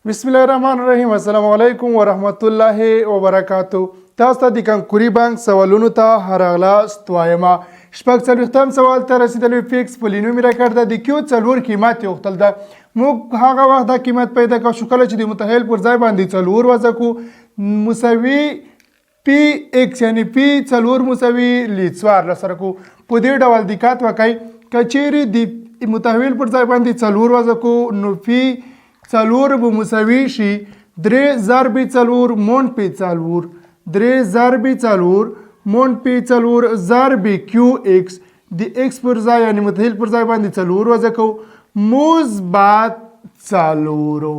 بسم الله الرحمن الرحیم. السلام علیکم ورحمت الله وبرکاتو. تاسو ته د کنکوري بانک سوالونو ته ښه راغلاست وایم. 46م سوال ته رسېدلی، فکس پولینومي راکړ ده، د کیو څلور قیمت یې غوښتل ده. موږ هغه وخت دا قیمت پیدا کړو شو کله چې د متحول پر ځای باندې څلور وضع کو، مساوي پی ایکس، یعنی پی څلور مساوي ل 14 سره کو. په دې ډول دقت وکړئ، که چیرې د متحول پر ځای باندې څلور وضع کو نو پی څلور به مساوي شي درې ضرب څلور منفي څلور، درې ضرب څلور منفي څلور ضرب کیو ایکس، د ایکس پر ځای یعنی متحول پر ځای باندې څلور وضع کو، مثبت څلورو.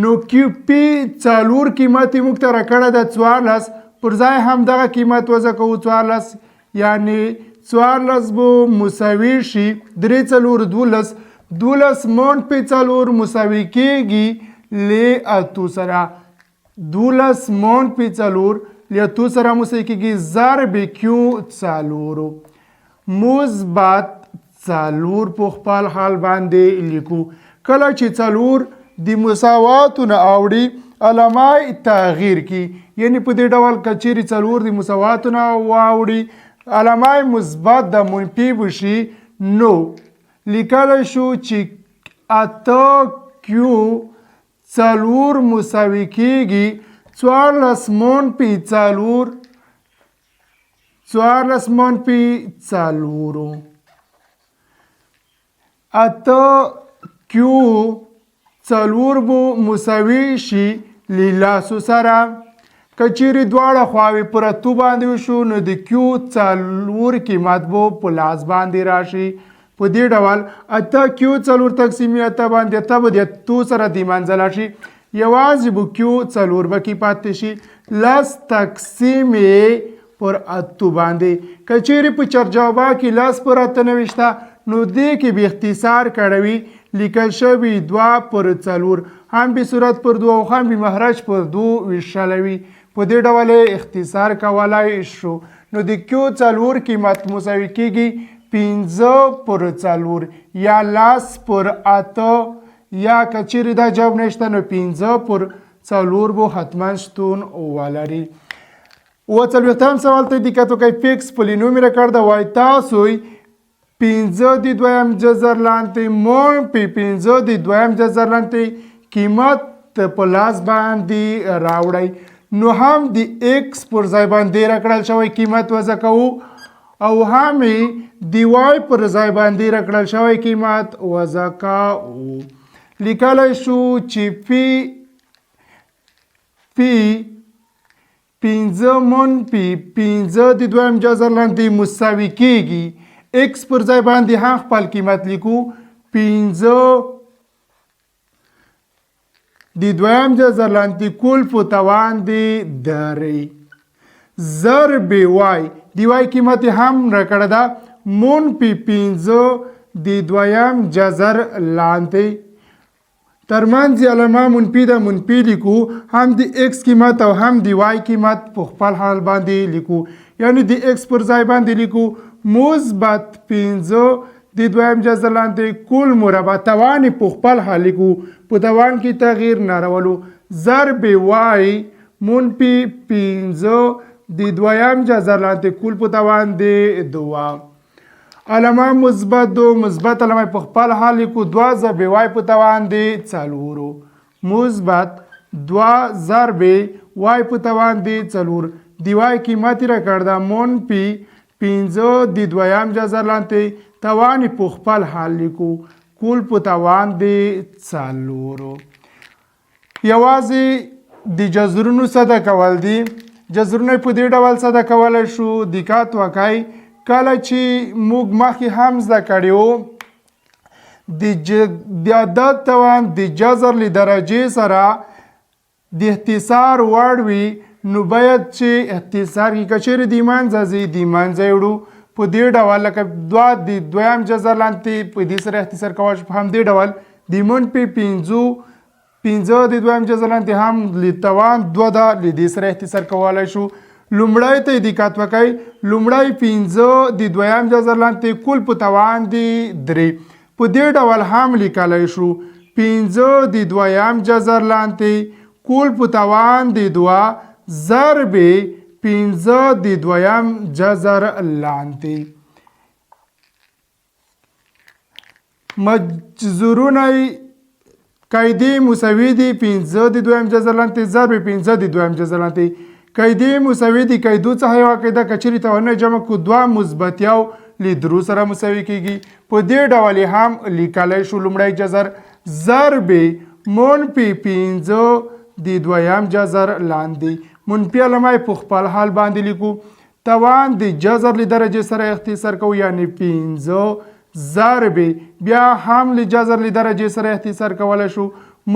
نو کیو پی څلور قیمت یې موږ ته راکړی ده 14، پر ځای هم دغه قیمت وضع کوو 14، یعنی 14 به مساوي شي درې څلور 12، 12 منفي څلور مساوي کېږي له اتو سره، 12 منفي څلور له اتو سره مساوي کېږي ضرب کیو څلورو مثبت څلور په خپل حال باندې لیکو. کله چې څلور د مساواتو نه اوړي علامه تغییر کی، یعنی په دې ډول که چیرې څلور د مساواتو نه واوړي علامه مثبت د منفي وشي، نو لیکلی شو چې اته کیو څلور مساوي کیږي 14 منفي څلور، 14 منفي څلورو. اته کیو څلور به مساوي شي له لسو سره. که چیرې دواړه خواوې پر اتو باندې وشو نو د کیو څلور قیمت به په لاس باندې راشي. په دې ډول اته کیو څلور تقسیم اته باندې اته به د اتو سره د منځه لاړ شي، یوازې به کیو څلور به کې پاتې شي، لس تقسیم پر اتو باندې. که چیرې په چرجوابا کې لس پر اته نه وشته نو دې کې به اختصار کړی وي، لیکل شوي دوه پر څلور، هم به صورت پر دوه او هم به مخرج پر دوه ویشلی وي. په دې ډول یې اختصار کولای شو. نو د کیو څلور قیمت مساوي کیږي پنځه پر څلور یا لس پر اته، یا که چیرې دا جواب نشته نو پنځه پر څلور به حتما شتون ولري. 47م سوال ته دقت وکړئ. فکس پولینومي راکړ ده، وایي تاسو پنځه د دویم جذر لاندې منفي پنځه د دویم جذر لاندې قیمت په لاس باندې راوړئ. نو هم د ایکس پر ځای باندې راکړل شوی قیمت وضع کوو او هم د وای پر ځای باندې راکړل شوی قیمت وضع کوو. لیکلی شو چې پی پی پنځه منفي پنځه د دویم جذر لاندې مساوي کیږي ایکس پر ځای باندې هم خپل قیمت لیکو پنځه د دویم جذر لاندې کل په توان دی درې ضرب وای، د وای قیمت هم راکړه ده منفي پنځه د دویم جذر لاندې، ترمنځ یې علامه منفي ده، منفي لیکو، هم د ایکس قیمت او هم د وای قیمت په خپل حال باندې لیکو، یعنی د ایکس پر ځای باندې لیکو مثبت پنځه د دویم جذر لاندې کل مربع، توان یې په خپل حال لیکو، په توان کې تغییر نه راولو، ضرب وای منفي پنځه د دویم جذر لاندې کل په توان د دوه، علامه مثبت دو، مثبت علامه په خپل حال لیکو، دوه ضرب وای په توان د څلورو، مثبت دوه ضرب وای په توان د څلور، د وای قیمت یې راکړ ده منفي پنځه د دویم جذر لاندې توان یې په خپل حال لیکو کل په توان د څلورو. یوازې د جذرونو ساده کول دي. جذرونه په دې ډول ساده کولی شو. دقت وکړئ، کله چې موږ مخکې هم زده کړي وو د عدد توان د جذر له درجې سره د اختصار وړ وي نو باید چې اختصار کې که چیرې د منځه ځي د منځه یې وړو. په دې ډول لکه دوه د دویم جذر لاندې په دې سره اختصار کولی شو. په همدې ډول د منفي پنځو پنځه د دویم جذر لاندې هم له توان دوه ده، له دې سره اختصار کولی شو. لومړی ته دقت وکړئ، لومړی پنځه د دویم جذر لاندې کل په توان دی درې، په دې ډول هم لیکلی شو. پنځه د دویم جذر لاندې کول په توان د دوه ضرب پنځه د دویم جذر لاندې. مجذورونه قاعدې مساوي دي پنځه د دویم جذر لاندې ضرب پنځه د دویم جذر لاندې. قاعدې مساوي دي، قاعدو څخه یوه قاعده که چېرې توانونه جمع کړو دوه مثبت یو له درو سره مساوي کېږي. په دې ډول یې هم لیکلی شو. لومړی جذر ضرب منفي پنځه د دویم جذر لاندې، منفي علامه یې په خپل حال باندې لیکو، توان د جذر له درجې سره اختصار کوو، یعنی پنځه ضرب بیا هم له جذر له درجې سره اختصار کولی شو،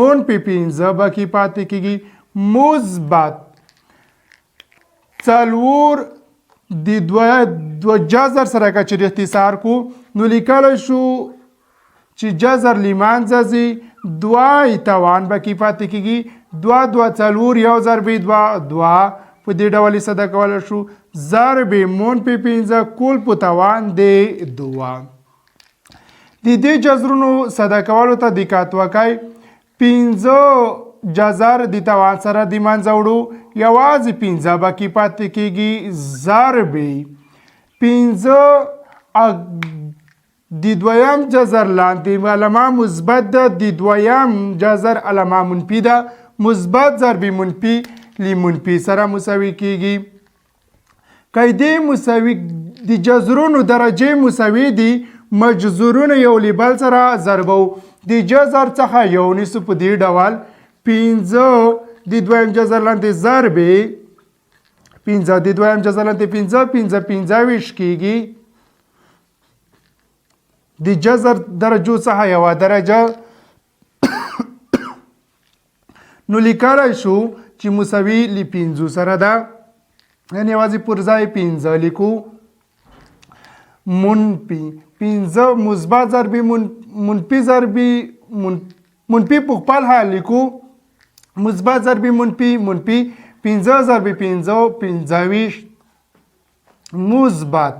منفي پنځه باقي پاتې کېږي، مثبت څلور د دوه جذر سره که چېرې اختصار کو نو لیکلی شو چې جذر له منځه ځي، دوه یې توان به کې پاتې کېږي، دوه دوه څلور، یو ضرب دوه دوه، په دې ډول یې ساده کولی شو، ضرب منفي پنځه کول په توان دی دوه. د دې جذرونو ساده کولو ته دقت وکړئ. پنځه جذر د توان سره د منځه وړو، یوازې پنځه به کې پاتې کېږي، ضرب پنځه د دویم جذر لاندې علامه مثبت ده، د دویم جذر علامه منفي ده، مثبت ضرب منفي له منفي سره مساوي کېږي. قاعدې مساوي د جذرونو درجې مساوي دي، مجذورونه یو له بل سره ضربو، د جذر څخه یو نیسو په دې ډول پنځه د دویم جذر لاندې ضرب پنځه د دویم جذر لاندې پنځه پنځه پنځه ویشت کېږي، د جذر درجو څخه یوه درجه نو لیکلی شو چې مساوي له پنځو سره ده، یعنې یوازې پر ځای پنځه لیکو، منفي پنځه مثبت ضرب منفي ضرب منفي په خپل حال لیکو، مثبت ضرب منفي منفي پنځه ضرب پنځه پنځه ویشت مثبت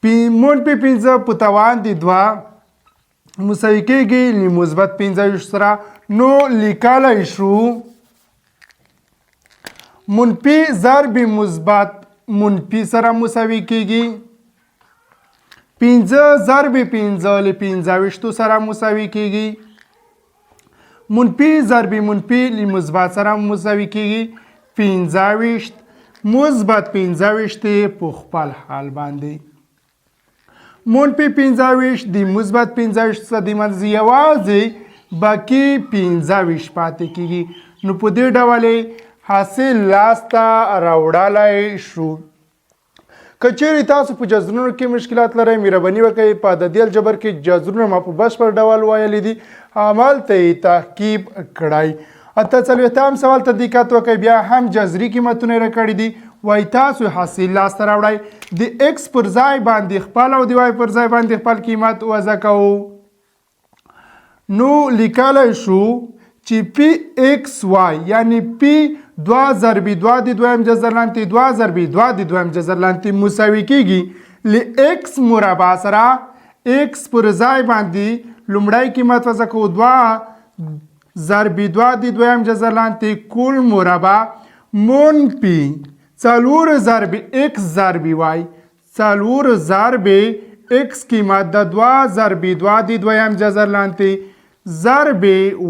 منفي پنځه په توان د دوه مساوي کېږي له مثبت پنځه ویشت سره. نو لیکلی شو منفي ضرب مثبت منفي سره مساوي کېږي، پنځه ضرب پنځه له پنځه ویشتو سره مساوي کېږي، منفي ضرب منفي له مثبت سره مساوي کېږي، پنځه ویشت مثبت پنځه ویشت په خپل حال باندې، منفي پنځه ویشت د مثبت پنځه ویشت څخه د منځ یوازې باقي پنځه ویشت پاتې کېږي. نو په دې ډول یې حاصل لاسته راوړلی شو. که چیرې تاسو په جذرونو کې مشکلات لرئ، مهرباني وکړئ په عددي الجبر کې جذرونه ما په بشپړ ډول ویلي دي، همالته یې تعقیب کړئ. اته څلوېښتم سوال ته دقت وکړئ، بیا هم جذري قیمتونه یې راکړي دي، وایي تاسو حاصل لاسته راوړئ، د ایکس پر ځای باندې خپل او د وای پر ځای باندې خپل قیمت وضع کوو. نو لیکلی شو چې پی ایکس وای، یعنی پی دوه ضرب دوه د دویم جذر لاندې دوه ضرب دوه د دویم جذر لاندې مساوي کېږي له ایکس مربع سره، ایکس پر ځای باندې لومړی قیمت وضع کوو دوه ضرب دوه د دویم جذر لاندې کل مربع منفي څلور ضرب ایکس ضرب وای، څلور ضرب ایکس قیمت د دوه ضرب دوه د دویم جذر لاندې ضرب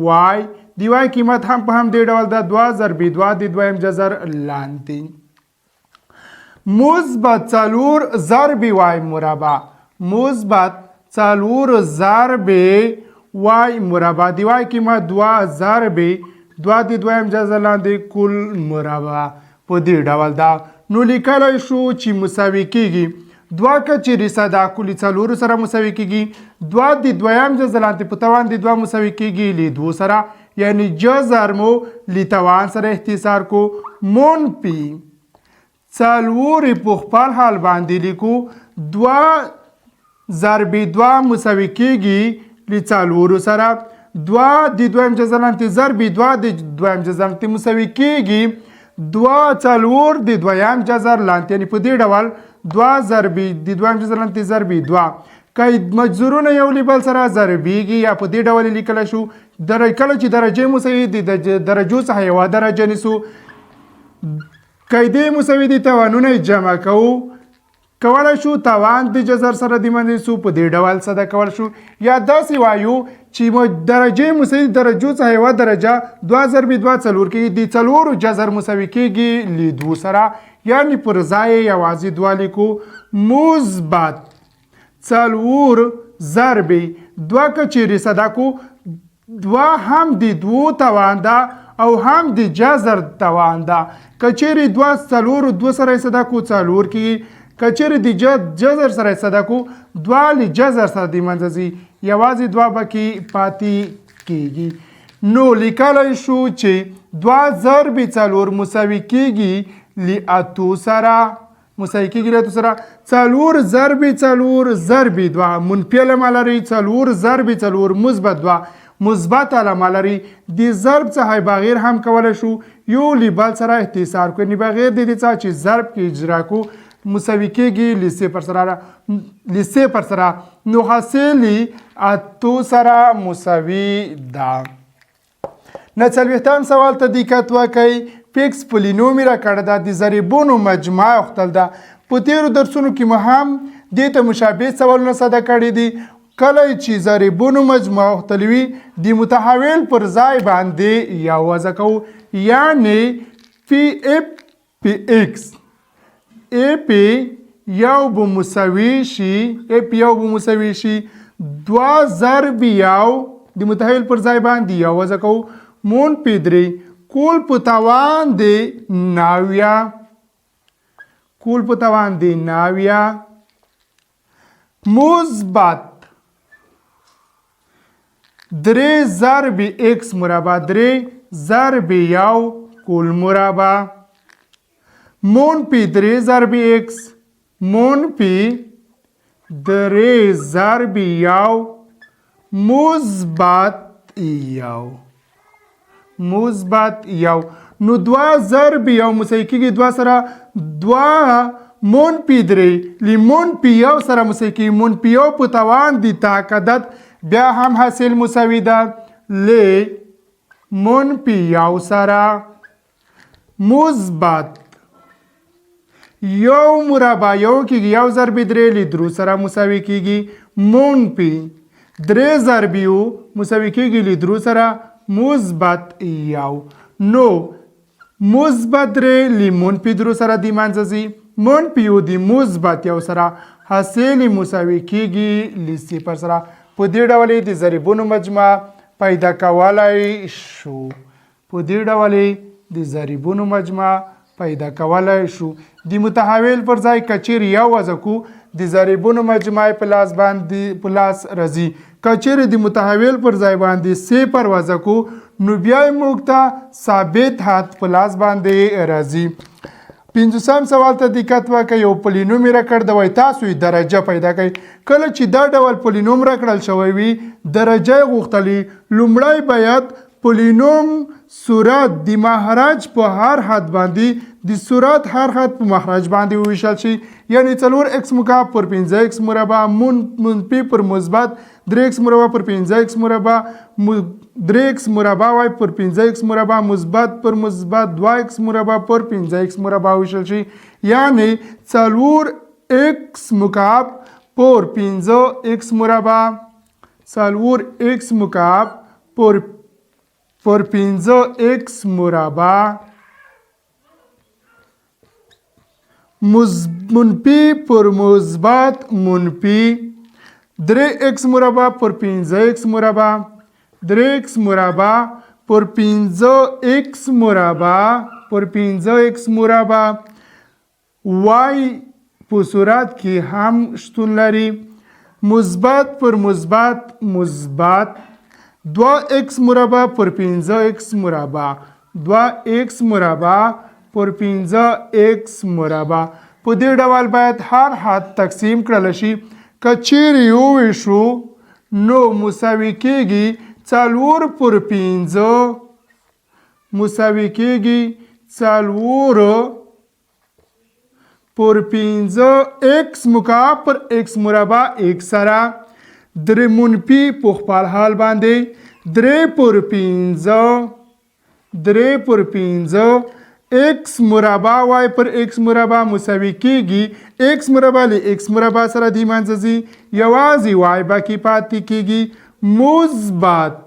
وای، د وای قیمت هم په همدې ډول د دوه ضرب دوه د دویم جذر لاندې مثبت څلور ضرب وای مربع، مثبت څلور ضرب وای مربع، د وای قیمت دوه ضرب دوه د دویم جذر لاندې کل مربع په دې ډول ده. نو لیکلی شو چې مساوي کېږي دوه که چېرې ساده کړو له څلورو سره مساوي کېږي، دوه د دویم جذر لاندې په توان د دوه مساوي کېږي له دوو سره، یعنی جذر مو له توان سره اختصار کو، منفي څلور یې په خپل حال باندې لیکو، دوه ضرب دوه مساوي کېږي له څلورو سره، دوه د دویم جذر لاندې ضرب دوه د دویم جذر لاندې مساوي کېږي دوه څلور د دویم جذر لاندې، یعنی په دې ډول دوه ضرب د دویم جذر لاندې ضرب دوه. که مجذورونه یو له بل سره ضربیږي یا په دې ډول لیکلی شو، کله چې درجې مساوي دي د درجو څخه یوه درجه نیسو، قاعدې مساوي دي توانونه یې جمع کوو، کولی شو توان د جذر سره د منځه یوسو، په دې ډول ساده کولی شو. یا داسې وایو چې درجې مساوي درجو څخه یوه درجه دوه ضرب دوه څلور کېږي، د څلورو جذر مساوي کېږي له دوو سره، یعنې پر ځای یې یوازې دوه لیکو، مثبت څلور ضرب دوه که چیرې ساده کو، دوه هم د دوو توان ده او هم د جذر توان ده. که چیرې دوه څلورو دوه سره یې ساده کو څلور کېږي، که چیرې د جذر سره یې ساده کو دوه له جذر سره د منځه ځي، یوازې دوه به کې پاتې کېږي. نو لیکلی شو چې دوه ضرب څلور مساوي کېږي له اتو سره، مساوي کېږي له اتو سره. څلور ضرب څلور ضرب دوه منفي علامه لري، څلور ضرب څلور مثبت دوه مثبت علامه لري، د ضرب څخه بغیر هم کولی شو یو له بل سره اختصار کړو، یعنې بغیر د دې څخه چې ضرب کې اجرا کړو مساوي کېږي له صفر سره، له صفر سره. نو حاصل یې اتو سره مساوي ده. نه څلوېښتم سوال ته دقت وکړئ. فکس پولینوم یې راکړی ده، د ضریبونو مجموعه غوښتل ده. په تېرو درسونو کې مو هم دې ته مشابه سوالونه ساده کړي دي. کله چې ضریبونو مجموعه غوښتل وي د متحول پر ځای باندې یو وضع کوو، یعنې پی اف پی ایکس، ای پی یو به مساوي شي، ای پی یو به مساوي شي دوه ضرب یو، د متحول پر ځای باندې یو وضع کوو، منفي درې کول په توان د ناویا، کول په توان د ناویا مثبت درې ضرب ایکس مربع، درې ضرب یو کول مربع منفي درې ضرب ایکس منفي درې ضرب یو مثبت یو، مثبت یو. نو دوه ضرب یو مساوي کېږي دوه سره، دوه منفي درې له منفي یو سره مساوي کېږي، منفي یو په توان د تاکدت بیا هم حاصل مساوي ده له منفي یو سره مثبت یو مربع یو کېږي، یو ضرب درې له درو سره مساوي کېږي، منفي درې ضرب یو مساوي کېږي له درو سره مثبت یو. نو مثبت درې له منفي درو سره د منځه ځي، منفي یو د مثبت یو سره حاصل مساوي کېږي له صفر سره. په دې ډول یې د ضریبونو مجموعه پیدا کولی شو، په دې ډول یې د ضریبونو مجموعه پیدا کولی شو. د متحول پر ځای که چیرې یو وضع کو د ضریبونو مجموعه په لاس باندې په لاس راځي، که چیرې د متحول پر ځای باندې صفر وضع کو نو بیا یې موږ ته ثابت حد په لاس باندې راځي. پنځوسم سوال ته دقت وکړئ. یو پولینوم یې راکړ دی، وایي تاسو یې درجه پیدا کړئ. کله چې دا ډول پولینوم راکړل شوی وي درجه یې غوښتلې، لومړی باید پولینوم صورت د مخرج په هر حد باندې د صورت هر حد په مخرج باندې وویشل شي، یعنې څلور ایکس مکعب پر پنځه ایکس مربع منفي پر مثبت درې ایکس مربع پر پنځه ایکس مربع درې ایکس مربع وای پر پنځه ایکس مربع مثبت پر مثبت دوه ایکس مربع پر پنځه ایکس مربع وویشل شي، یعنې څلور ایکس مکعب پر پنځه ایکس مربع، څلور ایکس مکعب پر پنځه ایکس مربع منفي پر مثبت منفي درې ایکس مربع پر پنځه ایکس مربع، درې ایکس مربع پر پنځه ایکس مربع پر پنځه ایکس مربع وای په صورت کې هم شتون لري، مثبت پر مثبت مثبت دوه ایکس مربع پر پنځه ایکس مربع، دوه ایکس مربع پر پنځه ایکس مربع. په دې ډول باید هر حد تقسیم کړل شي. که چیرې وویشو نو مساوي کېږي څلور پر پنځه مساوي کېږي څلور پر 5 ایکس مکعب پر ایکس مربع ایکس سره درې منفي په خپل حال باندې 3 پر 5 3 پر 5 ایکس مربع وای پر ایکس مربع مساوي کیږي. ایکس مربع له ایکس مربع سره د منځه ځي، یوازې وای باقي پاتې کیږي. مثبت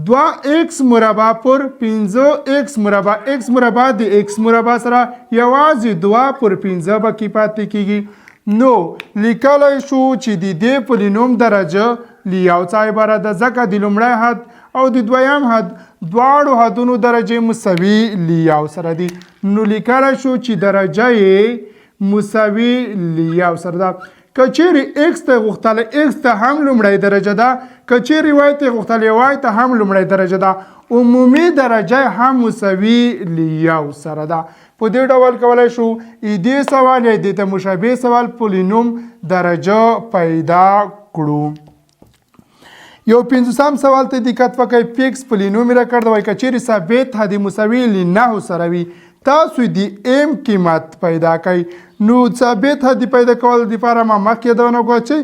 2 ایکس مربع پر 5 ایکس مربع، ایکس مربع د ایکس مربع سره یوازې 2 پر 5 باقي پاتې کیږي. نو لیکلی شو چې د دې پولینوم درجه له یو څه عبارت ده، ځکه د لومړی حد او د دویم حد دواړو حدونو درجې مساوي له یو سره دي. نو لیکلی شو چې درجه یې مساوي له یو سره ده. که چیرې ایکس ته غوښتلی، ایکس ته هم لومړی درجه ده، که چیرې وای ته غوښتلی، وای ته هم لومړی درجه ده، عمومي درجه هم مساوي له یو سره ده. په دې ډول کولای شو دې سوال یا دې ته مشابه سوال پولینوم درجه پیدا کړو. یو پنځوسم سوال ته دقت وکړئ. فکس پولینوم یې راکړ دی، وایي که چیرې ثابت حد مساوي له 9 سره وي، تاسو د ایم قیمت پیدا کړئ. نو ثابت حد پیدا کولو دپاره ما مخکې یادونه وکړه چې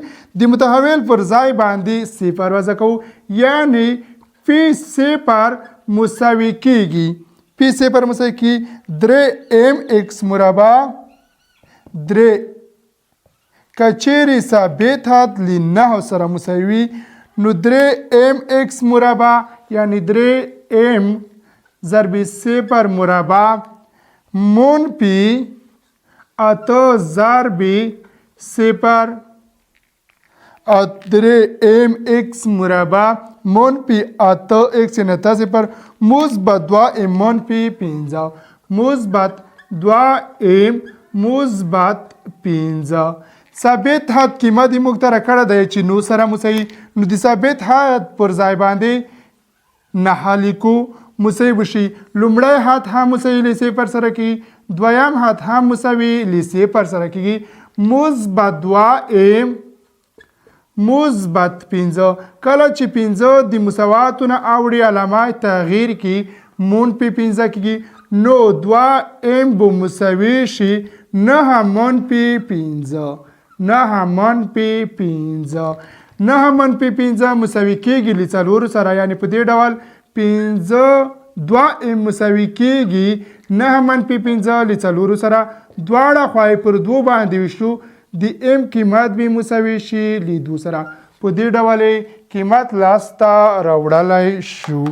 د متحول پر ځای باندې صفر وضع کوو، یعنی فی صفر مساوي کیږي، فی صفر مساوي کیږي درې ایم ایکس مربع درې. که چیرې ثابت حد له 9 سره مساوي وي، نو درې ایم ایکس مربع یعنی درې ایم ضرب صفر مربع منفي 8 ضرب صفر درې ایم ایکس مربع منفي 8 ایکس یعنی 8 صفر مثبت 2 ایم منفي 5 مثبت 2 ایم مثبت 5. ثابت حد قیمت یې موږ ته راکړی دی چې 9 سره مساوي، نو د ثابت حد پر ځای باندې 9 لیکو، مساوي به شي. لومړی حد هم مساوي له صفر سره کیږي، دویم حد هم مساوي له صفر سره کیږي. مثبت 2 ایم مثبت 5. کله چې 5 د مساواتو نه اوړي علامه تغییر کړي، منفي 5 کیږي، نو 2 ایم به مساوي شي 9 منفي 5، 9 منفي 5، 9 منفي 5 مساوي کیږي له 4 سره، یعنی په دې ډول 5 2 ایم مساوي کیږي 9 منفي 5 له 4 سره. دواړه خواوې پر 2 باندې ویشو، د ایم قیمت به مساوي شي له 2 سره. په دې ډول یې قیمت لاسته راوړلی شو.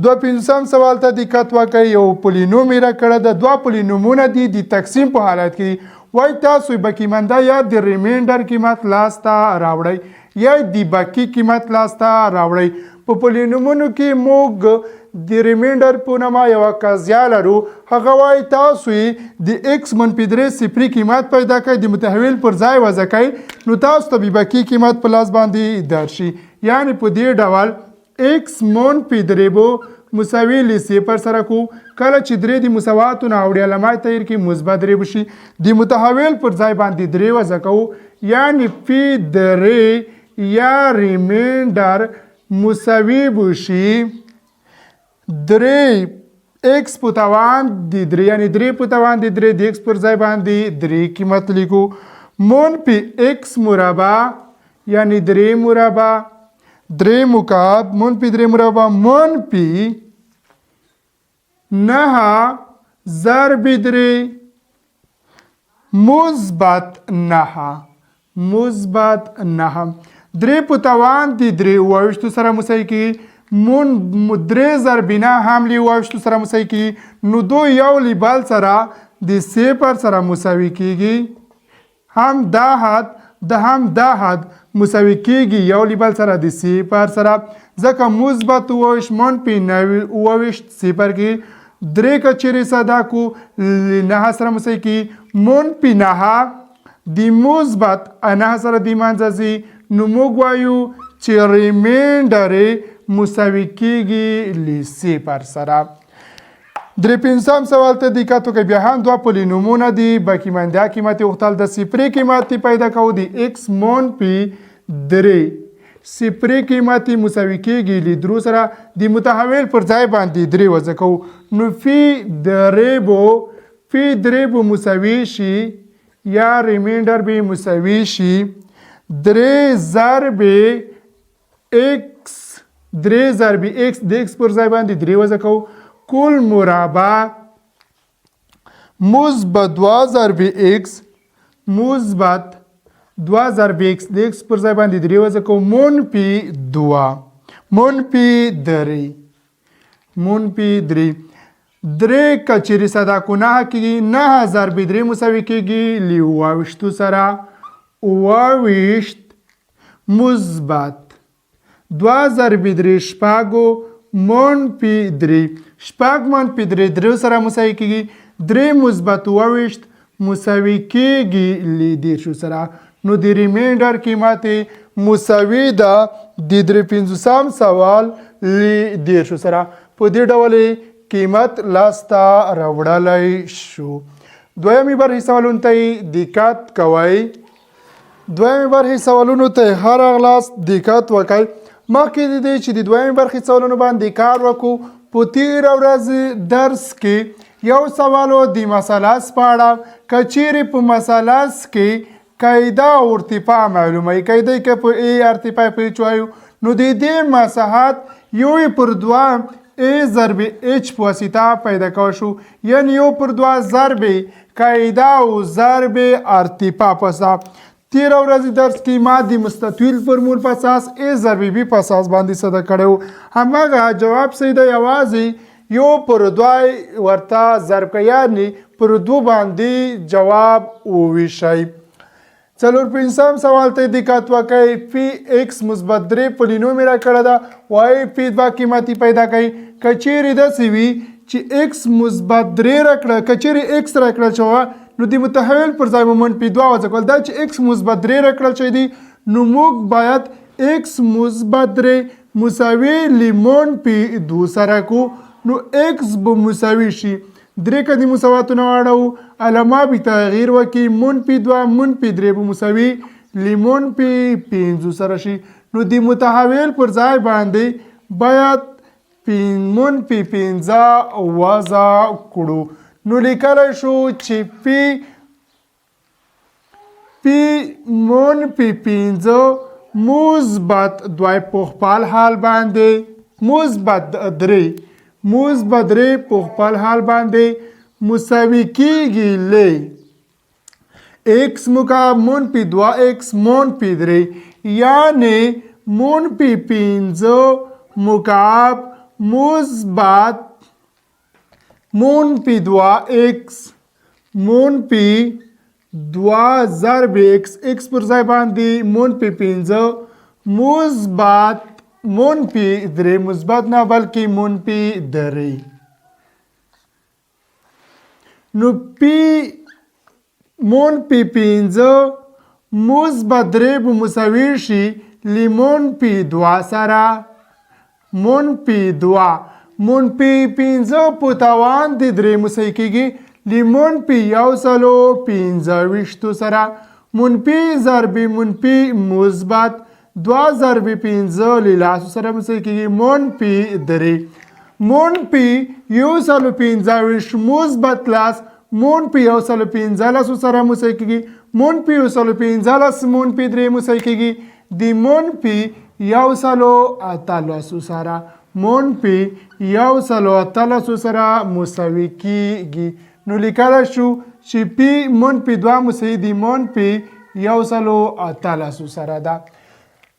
دوه پنځوسم سوال ته دقت وکړئ. یو پولینوم یې راکړی ده، دوه پولینومونه دي د تقسیم په حالت کې دي. وایي تاسو باقي مانده یا د ریمینډر قیمت لاسته راوړئ یا د باقي قیمت لاسته راوړئ. په پولینومونو کې موږ د ریمینډر په نامه یوه قضیه لرو، هغه وایي تاسو یې د ایکس منفي 3 صفري قیمت پیدا کړئ، د متحول پر ځای وضع کړئ، نو تاسو ته به باقي قیمت په لاس باندې درشي. یعنی په دې ډول ایکس منفي 3 به مساوي له صفر سره کو، کله چې 3 د مساواتو نه اوړي علامه تغیر کړي مثبت 3 به شي، د متحول پر ځای باندې 3 وضع کوو، یعنی فی 3 یا ریمینډر مساوي به شي 3 ایکس په توان د 3، یعنی 3 په توان د 3 د ایکس پر ځای باندې 3 قیمت لیکو، منفي ایکس مربع یعنی 3 مربع 3 مکعب منفي 3 مربع منفي 9 ضرب 3 مثبت 9 مثبت 9 درې په توان د درې اووه سره مساوي کېږي، مون درې ضرب نه هم له 27 سره مساوي کېږي، نو دو یو له بل سره د صفر سره مساوي کېږي، هم دا حد د هم دا حد مساوي کېږي یو له بل سره د صفر سره، ځکه مثبت 27 منفي 27 صفر کېږي. درې که چیرې ساده کو له 9 سره مساوي کېږي، منفي 9 د مثبت 9 سره د منځه ځي، نو موږ وایو چې ریمینډر مساوي کېږي له صفر سره. درې پنځم سوال ته دقت وکړئ، بیا هم دوه پولینومونه دي، باقي مانده قیمت یې غوښتل، د صفري قیمت یې پیدا کوو، د ایکس منفي 3 صفري قیمت یې مساوي کېږي له درو سره، د متحول پر ځای باندې 3 وضع کوو، نو فی درې به پی درې به مساوي شي یا ریمینډر به مساوي شي درې ضرب ایکس، درې ضرب ایکس، د ایکس پر ځای باندې درې وضع کوو، کل مربع مثبت دوه ضرب ایکس، مثبت دوه ضرب ایکس، د ایکس پر ځای باندې درې وضع کوو، منفي دوه، منفي درې، منفي درې. درې که چېرې ساده کو نهه کېږي، نهه ضرب درې مساوي کېږي له اووه سره، 27 مثبت دوه ضرب درې شپږو منفي درې، شپږ منفي درې درې سره مساوي کېږي، درې مثبت 27 مساوي کېږي له 30 سره. نو د ریمینډر قیمت مساوي ده د درې پنځوسم سوال له 30 سره. په دې ډول قیمت لاسته راوړلی شو. دویمې برخې سوالونو ته یې دقت کوئ. دویمې برخې سوالونو ته یې هر راغلاست دقت وکړئ. مخکې د دې چې د دویمې برخې سوالونو باندې کار وکړو، په تېره ورځ درس کې یو سوال و د مثلث په اړه. که چیرې په مثلث کې قاعده او ارتفاع معلومه وي، قاعده که په ای ارتفاع په ایچ وایو، نو د دې مساحت یو پر دوه ای ضرب ایچ په واسطه پیدا کولی شو، یعنی یو پر دوه ضرب قاعده او ضرب ارتفاع په واسطه. تېره ورځ درس کې ما د مستطیل فرمول په اساس ای ضرب بي په اساس باندې ساده کړی و، هماغه جواب صحیح دی، یوازې یو پر دوه ورته ضرب کړئ، یعنی پر دوه باندې جواب وویشئ. څلور پنځم سوال ته دقت وکړئ. پی ایکس مثبت درې پولینوم یې راکړه ده، وایي پی دوه قیمتي پیدا کوي. که چیرې داسې وي چې ایکس مثبت درې راکړه، که چیرې ایکس راکړل شوه، نو د متحول پر ځای مو منفي دوه وضع کول. دا چې ایکس مثبت درې راکړل شوی دی، نو موږ باید ایکس مثبت درې مساوي له منفي دوه سره کو، نو ایکس به مساوي شي درې که د مساواتونه واړوو، علامه به تغییر وکړي، منفي دوه منفي درې به مساوي له منفي پنځو سره شي. نو د متحول پر ځای باندې باید منفي پنځه وضع کړو. نو لیکلی شو چې پی منفي پنځه مثبت دوه په خپل حال باندې مثبت درې، مثبت درې په خپل حال باندې مساوي کیږي له ایکس مکعب منفي دوه ایکس منفي درې، یعنی منفي پنځه مکعب مثبت منفي دوه ایکس منفي دوه ضرب ایکس، ایکس پر ځای باندې منفي پنځه مثبت منفي درې، مثبت نه بلکې منفي درې. نو پی منفي پنځه مثبت درې به مساوي شي له منفي دوه سره، منفي دوه منفي پنځه په توان د درې مساوي کېږي له منفي یو سلو پنځه ویشتو سره، منفي ضرب منفي مثبت دوه ضرب پنځه له لاسو سره مساوي کېږي منفي درې، منفي یو سلو پنځه ویشت مثبت لس منفي یو سلو پنځلسو سره مساوي کېږي منفي یو سلو پنځلس منفي درې مساوي کېږي د منفي یو سلو اتلسو سره، منفي یو سلو اتلسو سره مساوي کېږي. نو لیکلی شو چې پی منفي دوه مساوي د منفي یو سلو اتلسو سره ده.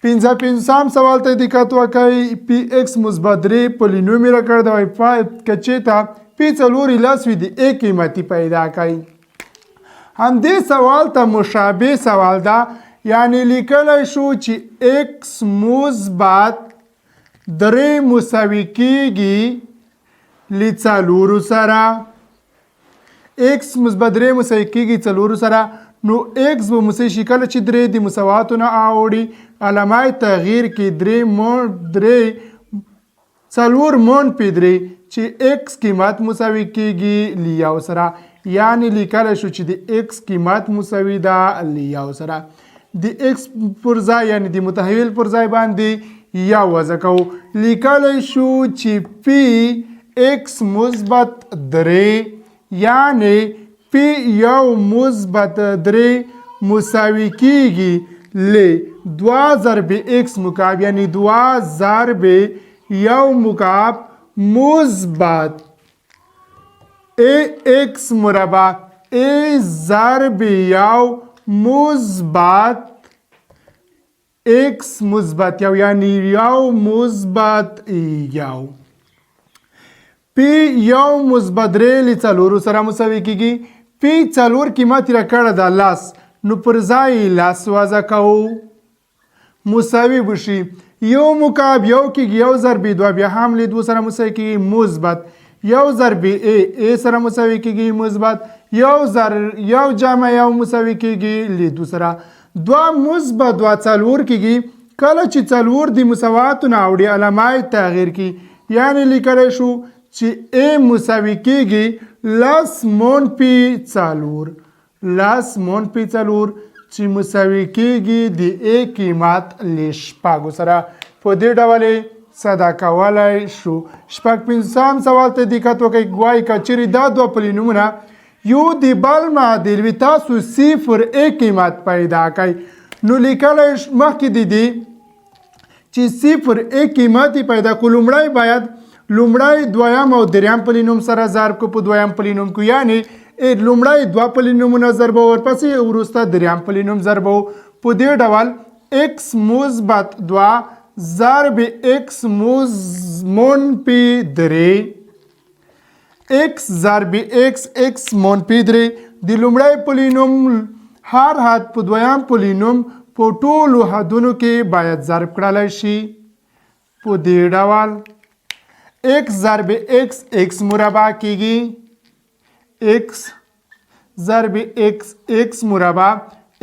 پنځه پنځم سوال ته دقت وکړئ. پی ایکس مثبت درې پولینوم یې راکړی دی، وایي که چېرته پی څلور لس وي د ای قیمتي پیدا کړئ. همدې سوال ته مشابه سوال ده، یعنی لیکلی شو چې ایکس مثبت درې مساوي کېږي له څلورو سره، ایکس مثبت درې مساوي کېږي څلورو سره، نو ایکس به مساوي شي کله چې درې د مساواتو نه اوړي، علامه تغییر کې درې درې څلور منفي درې چې ایکس قیمت مساوي کېږي له یو سره، یعنی لیکلی شو چې د ایکس قیمت مساوي ده له یو سره. د ایکس پر ځای یعنی د متحول پر ځای باندې یو وضع کوو، لیکلی شو چې پی ایکس مثبت درې یعنی پی یو مثبت درې مساوي کیږي ل دوه ضرب ایکس مکعب، یعنی دوه ضرب یو مکعب مثبت ای ایکس مربع ای ضرب یو مثبت ایکس مثبت یو، یعنی یو مثبت یو. پی یو مثبت درې له څلورو سره مساوي کیږي. پی څلور قیمت یې راکړه ده لس، نو پر ځای یې لس وضع کوو، مساوي به شي یو مکعب یو کیږي، یو ضرب دوه بیا هم له دوه سره مساوي کیږي، مثبت یو ضرب ای ای سره مساوي کیږي، مثبت یو ضرب یو جمع یو مساوي کیږي له دوه سره. دوه مثبت دوه څلور کیږي. کله چې څلور د مساواتو نه اوړي علامه یې تغییر کړي، یعنی لیکلی شو چې ای مساوي کیږي لس منفي څلور، لس منفي څلور چې مساوي کیږي د ای قیمت له شپږو سره. په دې ډول یې ساده کولی شو. شپږ پنځم سوال ته دقت وکړئ. وایي که چیرې دا دوه پلینومونه یو د بل معادل وي، تاسو صفر ای قیمت پیدا کړئ. نو لیکلی مخکې د دې چې صفر ای قیمت یې پیدا کړو، لومړی باید لومړی دویم او دریم پلینوم سره ضرب کړو په دویم پلینوم کې، یعنی لومړی دوه پلینومونه ضربو، ورپسې وروسته دریم پلینوم ضربو. په دې ډول ایکس مثبت دوه ضرب ایکس منفي درې، ایکس ضرب ایکس ایکس منفي درې، د لومړی پلینوم هر حد په دویم پلینوم په ټولو حدونو کې باید ضرب کړلی شي. په دې ډول ایکس ضرب ایکس ایکس مربع کیږي، ایکس ضرب ایکس ایکس مربع،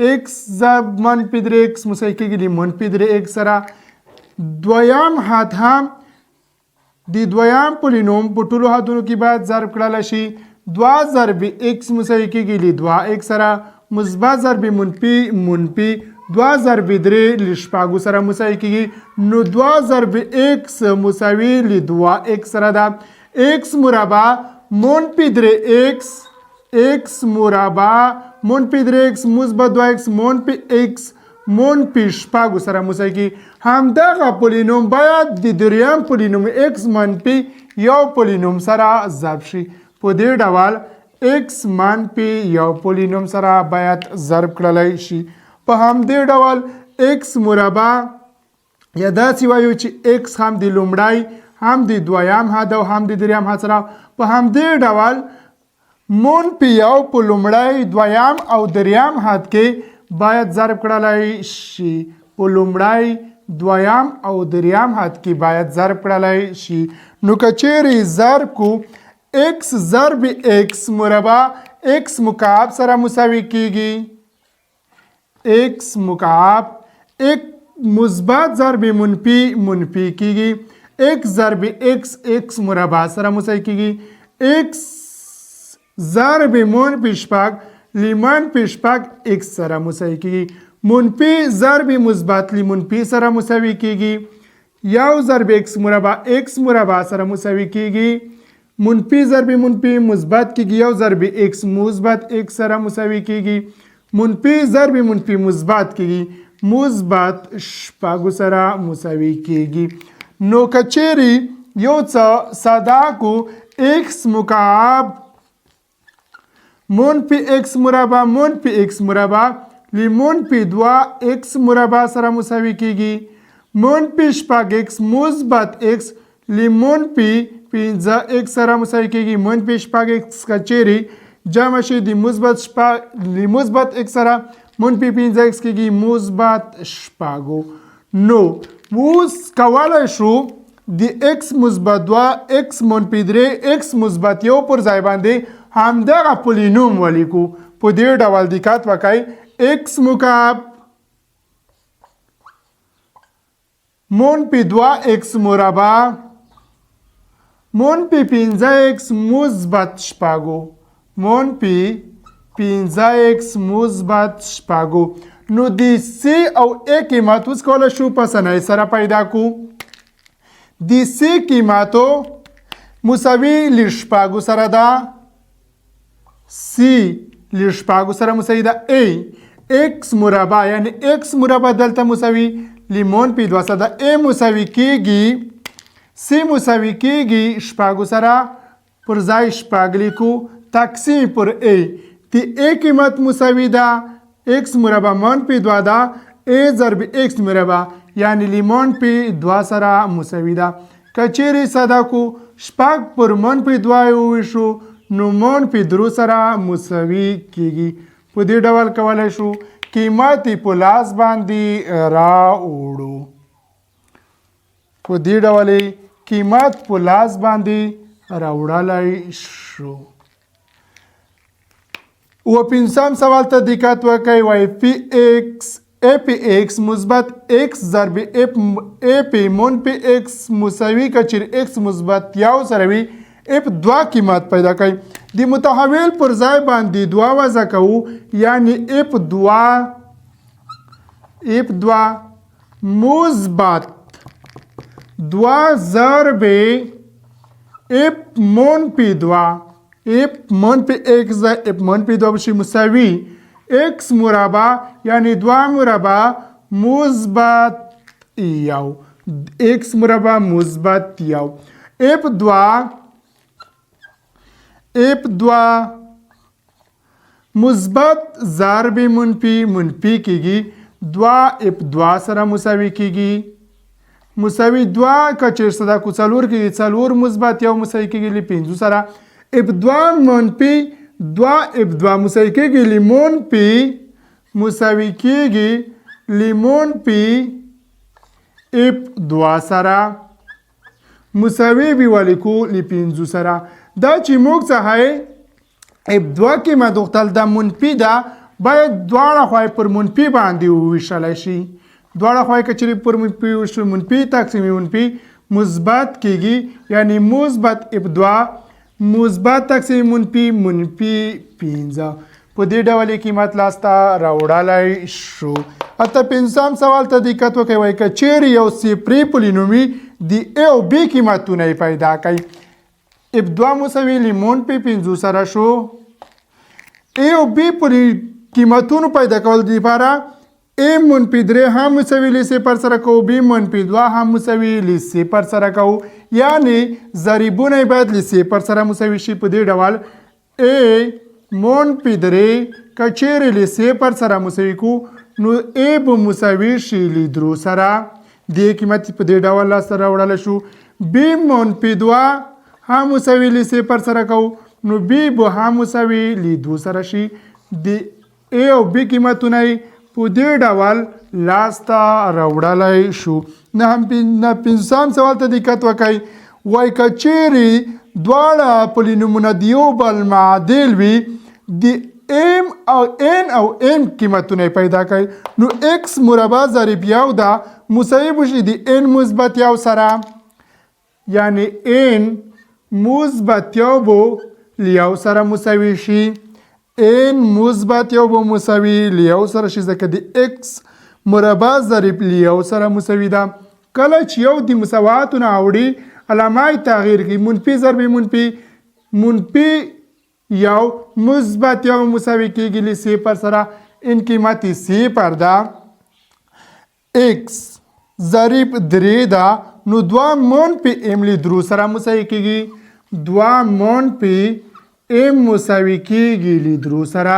ایکس ضرب منفي درې ایکس مساوي کیږي د منفي درې ایکس سره. دویم حد هم د دویم پولینوم په ټولو حدونو کې باید ضرب کړلی شي. دوه ضرب ایکس مساوي کیږي له دوه ایکس سره، مثبت ضرب منفي منفي دوه ضرب درې له شپږو سره مساوي کیږي. نو دوه ضرب ایکس مساوي له دوه ایکس سره ده. ایکس مربع منفي درې ایکس، ایکس مربع منفي درې ایکس مثبت دوه ایکس منفي ایکس منفي شپږو سره مساوي کیږي. همدغه پولینوم باید د دریم پولینوم ایکس منفي یو پولینوم سره ضرب شي. په دې ډول ایکس منفي یو پولینوم سره باید ضرب کړلی شي. په همدې ډول ایکس مربع یا داسې وایو چې ایکس هم د لومړی هم د دویم حد او هم د دریم حد سره. په همدې ډول منفي یو په لومړی دویم او دریم حد کې باید ضرب کړلی شي. په لومړی دویم او دریم حد کې باید ضرب کړلی شي. نو که چیرې ضرب کو ایکس ضرب ایکس مربع ایکس مکعب سره مساوي کیږي، ایکس مکعب ایک مثبت ضرب منفي منفي کیږي، ایکس ضرب ایکس ایکس مربع سره مساوي کیږي، ایکس ضرب منفي شپږ له منفي شپږ ایکس سره مساوي کیږي، منفي ضرب مثبت له منفي سره مساوي کیږي، یو ضرب ایکس مربع ایکس مربع سره مساوي کیږي، منفي ضرب منفي مثبت کیږي، یو ضرب ایکس مثبت ایکس سره مساوي کیږي، منفي ضرب منفي مثبت کیږي، مثبت شپږو سره مساوي کیږي. نو که چیرې یو څه ساده کو، ایکس مکعب منفي ایکس مربع منفي ایکس مربع له منفي دوه ایکس مربع سره مساوي کیږي، منفي شپږ ایکس مثبت ایکس له منفي پنځه ایکس سره مساوي کیږي، منفي شپږ ایکس که چیرې جمع شي د مثبت شپږ له مثبت ایکس سره منفي پنځه ایکس کیږي مثبت شپږو. نو اوس کولی شو د ایکس مثبت دوه ایکس منفي درې ایکس مثبت یو پر ځای باندې همدغه پولینوم ولیکو. په دې ډول دقت وکړئ، ایکس مکعب منفي دوه ایکس مربع منفي پنځه ایکس مثبت شپږو منفي پنځه ایکس مثبت شپږو. نو د سی او ای قیمت اوس کولی شو په اسانۍ سره پیدا کړو. د سی قیمتو مساوي له شپږو سره ده، سی له شپږو سره مساوي ده. ای ایکس مربع یعنی ایکس مربع دلته مساوي له منفي دوه سره ده. ای مساوي کېږي سی مساوي کېږي شپږو سره، پر ځای شپږ لیکو، تقسیم پر ای. د ای قیمت مساوي ده ایکس مربع منفي دوه ده، ای ضرب ایکس مربع یعنی له منفي دوه سره مساوي ده. که چیرې ساده کو شپږ پر منفي دوه یې وویشو نو منفي درو سره مساوي کیږي. په دې ډول کولی شو قیمت یې په لاس باندې راوړو. په دې ډول یې قیمت په لاس باندې راوړلی شو. او پنځم سوال ته دقت وکړئ، وایي پی ایکس ای پی ایکس مثبت ایکس ضرب ای پی منفي ایکس مساوي که چیرې ایکس مثبت یو سره وي اف دوه قیمت پیدا کوي. د متحول پر ځای باندې دوه وضع کوو، یعنی اف دوه، اف دوه مثبت دوه ضرب اف منفي دوه، اف منفي ایکس ده، اف منفي دوه به شي مساوي ایکس مربع یعنی دوه مربع مثبت یو، ایکس مربع مثبت یو. اف دوه، اف دوه مثبت ضرب منفي منفي کېږي، دوه اف دوه سره مساوي کېږي، مساوي دوه که چېرې ساده کو څلور کېږي، څلور مثبت یو مساوي کېږي له پنځو سره. اف دوه منفي دوه اف دوه مساوي کېږي له منفي، مساوي کېږي له منفي اف دوه سره، مساوي به ولیکو له پنځو سره. دا چې موږ څخه یې اف دوه قیمت غوښتل دا منفي ده، باید دواړه خواوې پر منفي باندې وویشلی شي. دواړه خواوې که چېرې پر منفي وویشو، منفي تقسیم منفي مثبت کېږي، یعنی مثبت اف دوه مثبت تقسیم منفي منفي پنځه. په دې ډول یې قیمت لاسته راوړلی شو. اته پنځم سوال ته دقت وکړئ، وایي که چیرې یو صفري پولینومي د ای او بي قیمتونه یې پیدا کړئ. اف دوه مساوي له منفي پنځو سره شو. ای او بي پولي قیمتونو پیدا کولو لپاره ای منفي درې هم مساوي له صفر سره کوو، بي منفي دوه هم مساوي له صفر سره کوو، یعنی ضریبونه یې باید له صفر سره مساوي شي. په دې ډول ای منفي درې که چیرې له صفر سره مساوي کو نو ای به مساوي شي له درو سره، دې قیمت په دې ډول لاسته راوړلی شو. بي منفي دوه هم مساوي له صفر سره کوو نو بي به هم مساوي له دوو سره شي. د ای او بي قیمتونه یې په دې ډول لاسته راوړلی شو. نه پنځم سوال ته دقت وکړئ، وایي که چیرې دواړه پولینومونه د یو بل معادل وي د ایم او ان او ایم قیمتونه یې پیدا کړئ. نو ایکس مربع ضریب یو ده مساوي به شي د ان مثبت یو سره، یعنی ان مثبت یو به له یو سره مساوي شي، ان مثبت یو به مساوي له یو سره شي، ځکه د ایکس مربع ضریب له یو سره مساوي ده. کله چې یو د مساواتو نه اوړي علامه یې تغییر کوي، منفي ضرب منفي منفي یو مثبت یو مساوي کېږي له صفر سره، ان قیمت یې صفر ده. ایکس ضریب درې ده نو دوه منفي ایم له درو سره مساوي کېږي، دوه منفي ایم مساوي کېږي له درو سره.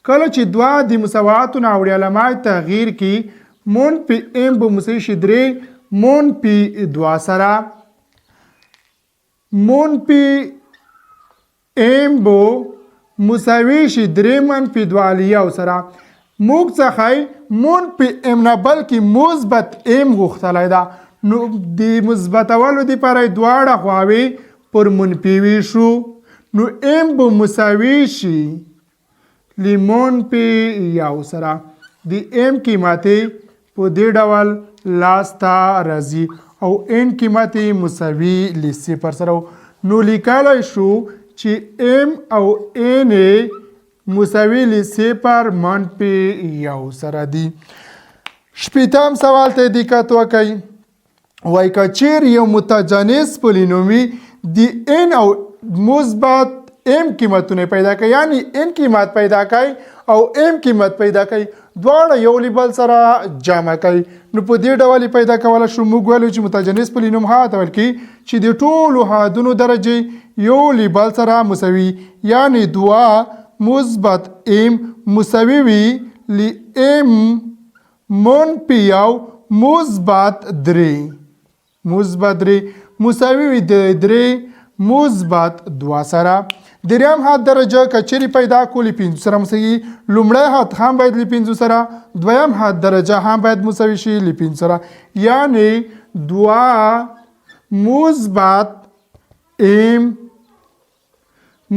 کله چې دوه د مساواتو نه اوړي علامه یې تغییر کړي، منفي ایم به مساوي شي درې منفي دوه سره، منفي ایم به مساوي شي درې منفي دوه له یو سره. موږ څخه یې منفي ایم نه بلکې مثبت ایم غوښتلی ده، نو د مثبتولو دپاره یې دواړه خواوې پر منفي ویشو، نو ایم به مساوي شي له منفي یو سره. د ایم قیمت یې په دې ډول لاسته راځي او ان قیمت یې مساوي له صفر سره و. نو لیکلی شو چې ایم او ان یې مساوي له صفر منفي یو سره دي. شپږم سوال ته دقت وکړئ، وایي که چیرې یو متجانس پولینومي د ان او مثبت ایم قیمتونه پیدا کوي، یعنی ان قیمت پیدا کوي او ایم قیمت پیدا کوي، دواړه یو له بل سره جمع کوي. نو په دې ډول یې پیدا کولی شو. موږ ویلو چې متجانس پولینوم هغه ته ویل کېږي چې د ټولو حدونو درجې یو له بل سره مساوي، یعنی دوه مثبت ایم مساوي وي له ایم منفي یو مثبت درې، مثبت درې مساوي وي د درې مثبت دوه سره. دریم حد درجه که چیرې پیدا کو له پنځو سره مساوي، لومړی حد هم باید له پنځو سره، دویم حد درجه هم باید مساوي شي له پنځو سره، یعنی دوه مثبت ایم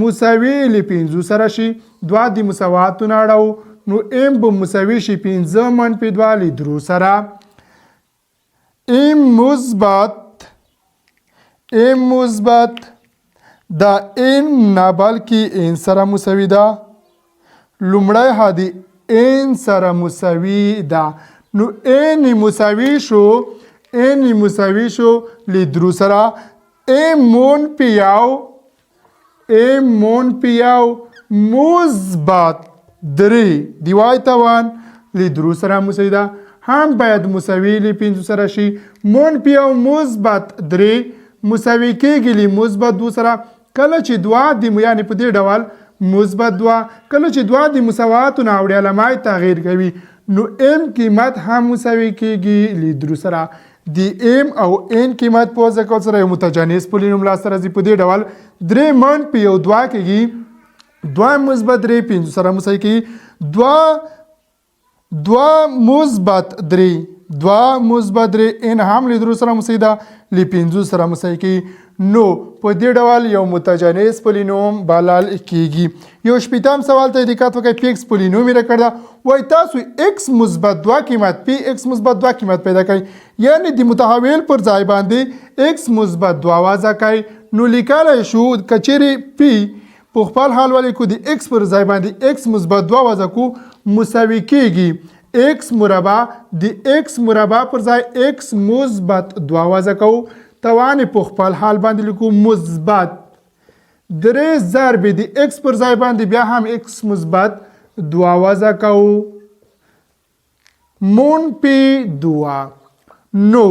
مساوي له پنځو سره شي. دوه د مساواتو نه اړوو، نو ایم به مساوي شي پنځه منفي دوه له درو سره. ایم مثبت، ایم مثبت دا ان نه بلکې ان سره مساوي ده، لومړی حد ان سره مساوي ده، نو ان مساوي شو، ان مساوي شو له درو سره. ایم منفي یو، ایم منفي یو مثبت درې د وای توان له درو سره مساوي ده، هم باید مساوي له پنځو سره شي. منفي یو مثبت درې مساوي کېږي له مثبت دوه سره. کله چې دوه د، یعنې په دې ډول مثبت دوه، کله چې دوه د مساواتو نه اوړي علامه یې تغییر کوي، نو ایم قیمت هم مساوي کېږي له درو سره. د ایم او ان قیمت په وضع کولو سره یو متجانس پولینوم لاسته راځي. په دې ډول درې منفي یو دوه کېږي، دوه مثبت درې پنځو سره مساوي کېږي، دوه دوه مثبت درې، دوه مثبت درې ان هم له درو سره مساوي ده، له پنځو سره مساوي کېږي. نو په دې ډول یو متجانس پولینوم بلل کېږي. یو شپېتم سوال ته دقت وکړئ. پی ایکس پولینوم یې راکړی ده، وایي تاسو ایکس مثبت دوه قیمت، پی ایکس مثبت دوه قیمت پیدا کړئ، یعنی د متحول پر ځای باندې ایکس مثبت دوه وضع کړئ. نو لیکلی شو که چیرې پی په خپل حال ولیکو، د ایکس پر ځای باندې ایکس مثبت دوه وضع کو، مساوي کېږي ایکس مربع، د ایکس مربع پر ځای ایکس مثبت دوه وضع کوو، توان یې په خپل حال باندې لیکو مثبت درې ضربې د ایکس پر ځای باندې بیا هم ایکس مثبت دوه وضع کوو منفي دوه. نو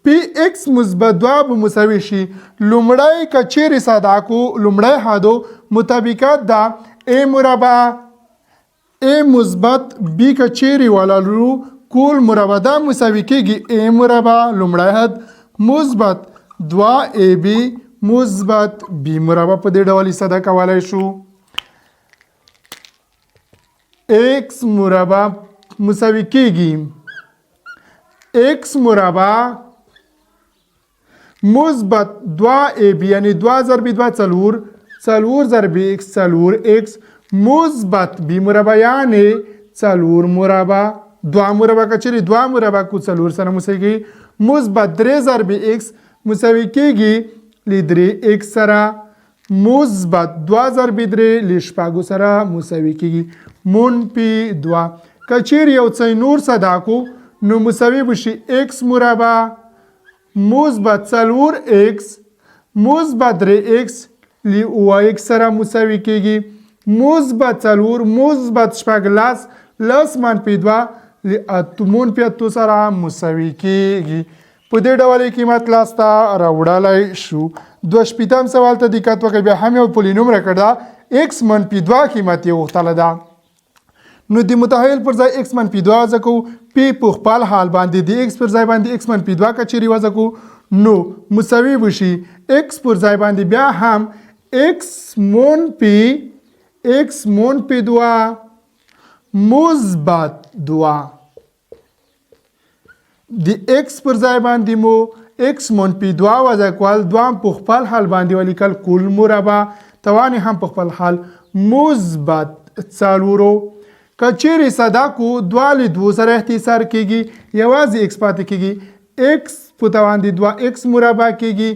پی ایکس مثبت دوه به مساوي شي، لومړی که چیرې ساده کو، لومړی حدو مطابقت ده ای مربع ای مثبت بی که چیرې ولرو کول مربع دا مساوي کېږي ای مربع لومړی حد مثبت دوه ای بی مثبت بی مربع. په دې ډول یې ساده کولی شو. ایکس مربع مساوي کېږي ایکس مربع مثبت دوه ای بی، یعنی دوه ضرب دوه څلور، څلور ضرب ایکس څلور ایکس مثبت بی مربع، یعنی څلور مربع دوه مربع، که چیرې دوه مربع کو څلور سره مساوي کېږي، مثبت درې ضرب ایکس مساوي کېږي له درې ایکس سره، مثبت دوه ضرب درې له شپږو سره مساوي کېږي منفي دوه. که چیرې یو څه نور ساده کو، نو مساوي به شي ایکس مربع مثبت څلور ایکس مثبت درې ایکس له اووه ایکس سره مساوي کېږي، مثبت څلور مثبت شپږ لس، لس منفي دوه له اتو منفي اتو سره مساوي کېږي. په دې ډول یې قیمت لاسته راوړلی شو. دوه شپېتم سوال ته دقت وکړئ. بیا هم یو پولینوم راکړی ده، ایکس منفي دوه قیمت یې غوښتلی ده. نو د متحول پر ځای ایکس منفي دوه وضع کوو، پی په خپل حال باندې د ایکس پر ځای باندې ایکس منفي دوه که چیرې وضع کوو، نو مساوي به شي ایکس پر ځای باندې بیا هم ایکس منفي، ایکس منفي دوه مثبت دوه، د ایکس پر ځای باندې مو ایکس منفي دوه وضع کول، دوه هم په خپل حال باندې ولیکل، کل مربع توان هم په خپل حال مثبت څلورو. که چیرې ساده کو، دوه له دوو سره اختصار کېږي، یوازې ایکس پاتې کېږي، ایکس په توان د دوه ایکس مربع کېږي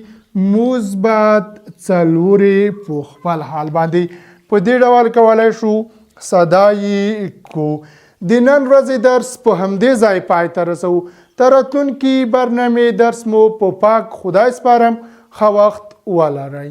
مثبت څلورې په خپل حال باندې. په دې ډول کولی شو ساده یې کو. د نن ورځې درس په همدې ځای پای ته رسوو. تر راتلونکي برنامې درس مو په پاک خدای سپارم. ښه وخت ولرئ.